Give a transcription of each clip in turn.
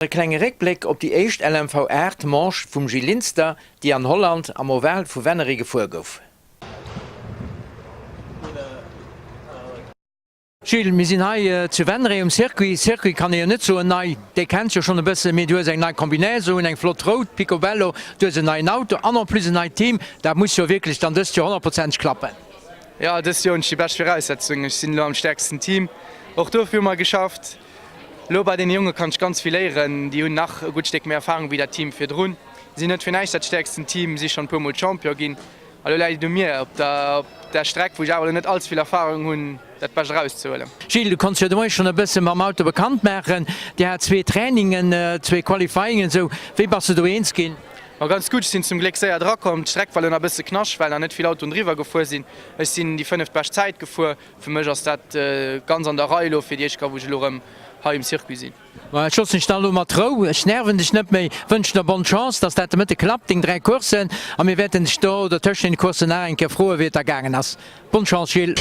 E klenge Réckbléck op déi éischt LMV 8 Manche vum Gil Linster, déi an Holland am Oval vu Venray gefuer gouf. Gilles, mir sinn hei zu Venray um Circuit. Circuit kann ee jo net soen nei, dee kenns jo schonn e bëssen, mee du hues eng nei Combinaison un, eng flott rout Picobello, du hues en neien Auto an en plus en neit Team. Dat muss jo wierklech dann dëst Joer honnertprozenteg klappen. Jo, dëst Joer hunn ech déi bescht Viraussetzungen. Ech sinn elo am stäerksten Team. Och dofir hu mer geschafft. Elo bei deene Jonge kann ech ganz vill léieren. Déi hunn nach e gutt Stéck méi Erfarung wéi dat Team virdrun. Sinn net fir näischt dat stäerksten Team, si schonn e puer Mol Champion ginn. A lo läit et u mir, op der Streck, wou ech awer elo net allze vill Erfarung hunn, dat Bescht erauszehuelen. Gilles, du konns jo de Moie schonn e bësse mam Auto bekannt maachen. Dir hat zwee Trainingen, zwee Qualifyingen esou. Wéi bass de do eens ginn? Ma ganz gutt, ech sinn zum Gléck séier drakomm. D'Streck war elo nach e bësse knasch, well nach net vill Autoen driwwer gefuer sinn. Ech sinn déi fënneft bescht Zäit gefuer. Fir mech ass dat ganz an der Rei elo fir déi éischt Kéier, wou ech elo erëm hei um Circuit sinn. Ma ech loossen dech dann elo mat Rou, ech nerven dech net méi, wënschen der bonne Chance, dass dat de Mëtte klappt, deng 3 Courssen, a mir wäerten dech do oder tëschent den Courssen nach eng Kéier froen, wéi et da gaangen ass. Bonne Chance, Gilles.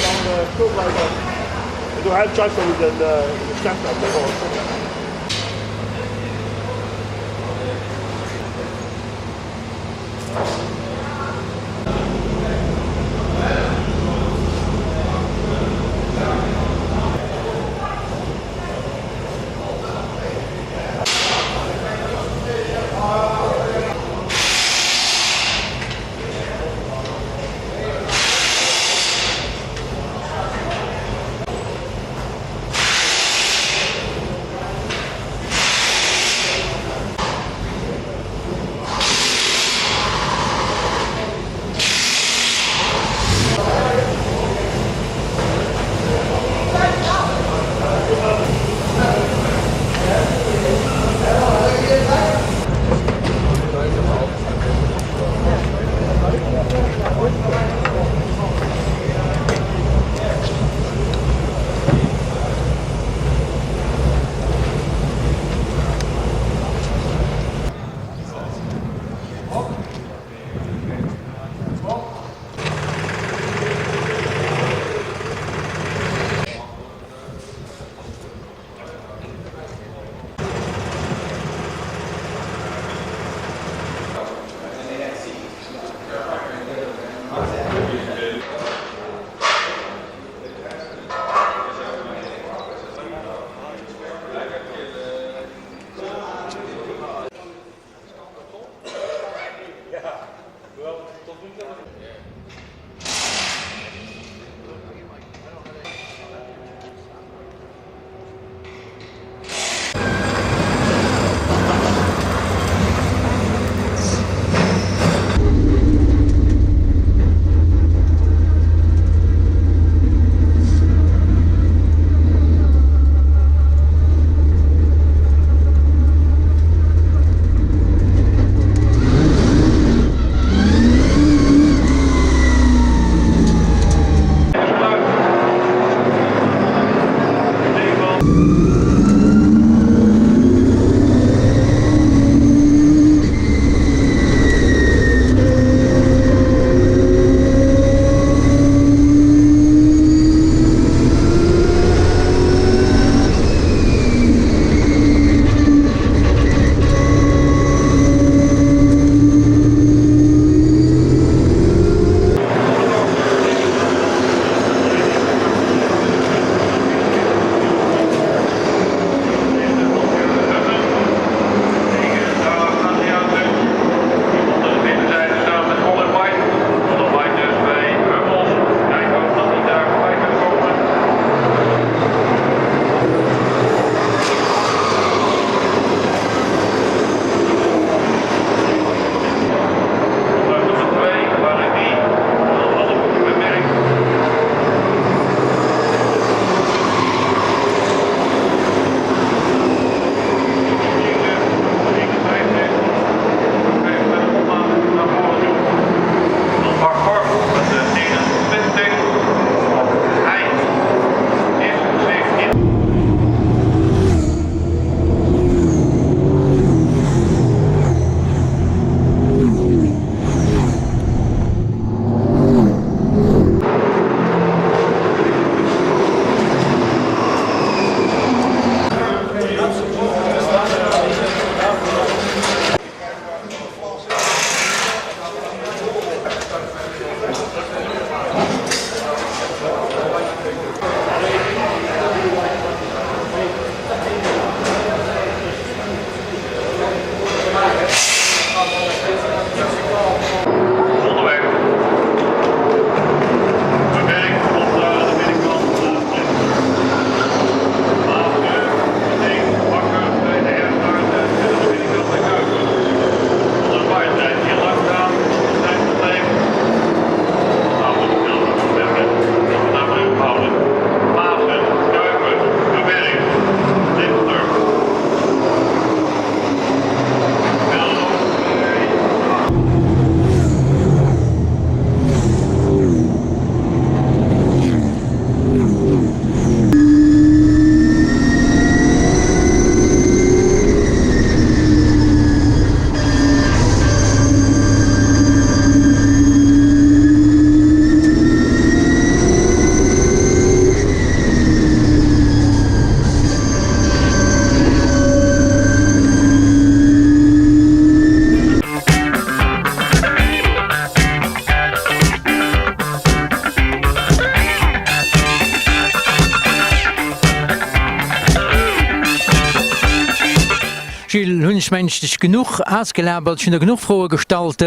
Gilles, hunn ech mengen ech dech genuch ausgelabert, ech hunn der genuch Froe gestallt.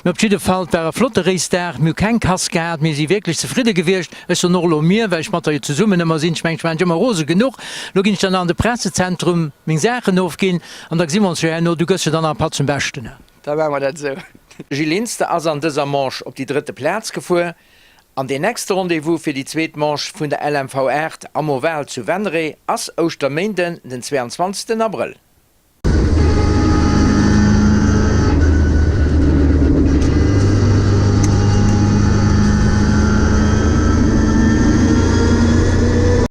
Mee op jidde Fall, et war e flotte Racedag, mir hu keng Casse gehat, mir si wierklech zefridde gewiescht. Ech soen och elo mir, well ech mat der jo zesummen ëmmer sinn. Ech mengen, ech maachen dech ëmmer rose genuch. Elo ginn ech dann nach an de Pressezentrum meng Saachen ofginn an da gesi mer ons jo herno. Du gëss jo dann nach e Patt zum Beschten. Da maache mer dat esou. De Gilles Linster ass an dëser Manche op déi drëtte Plaz gefuer an deen nächste Rendez-vous fir déi zweet Manche vun der LMV 8 am Oval zu Wenneree ass Ouschterméinden, den 22 Abrëll.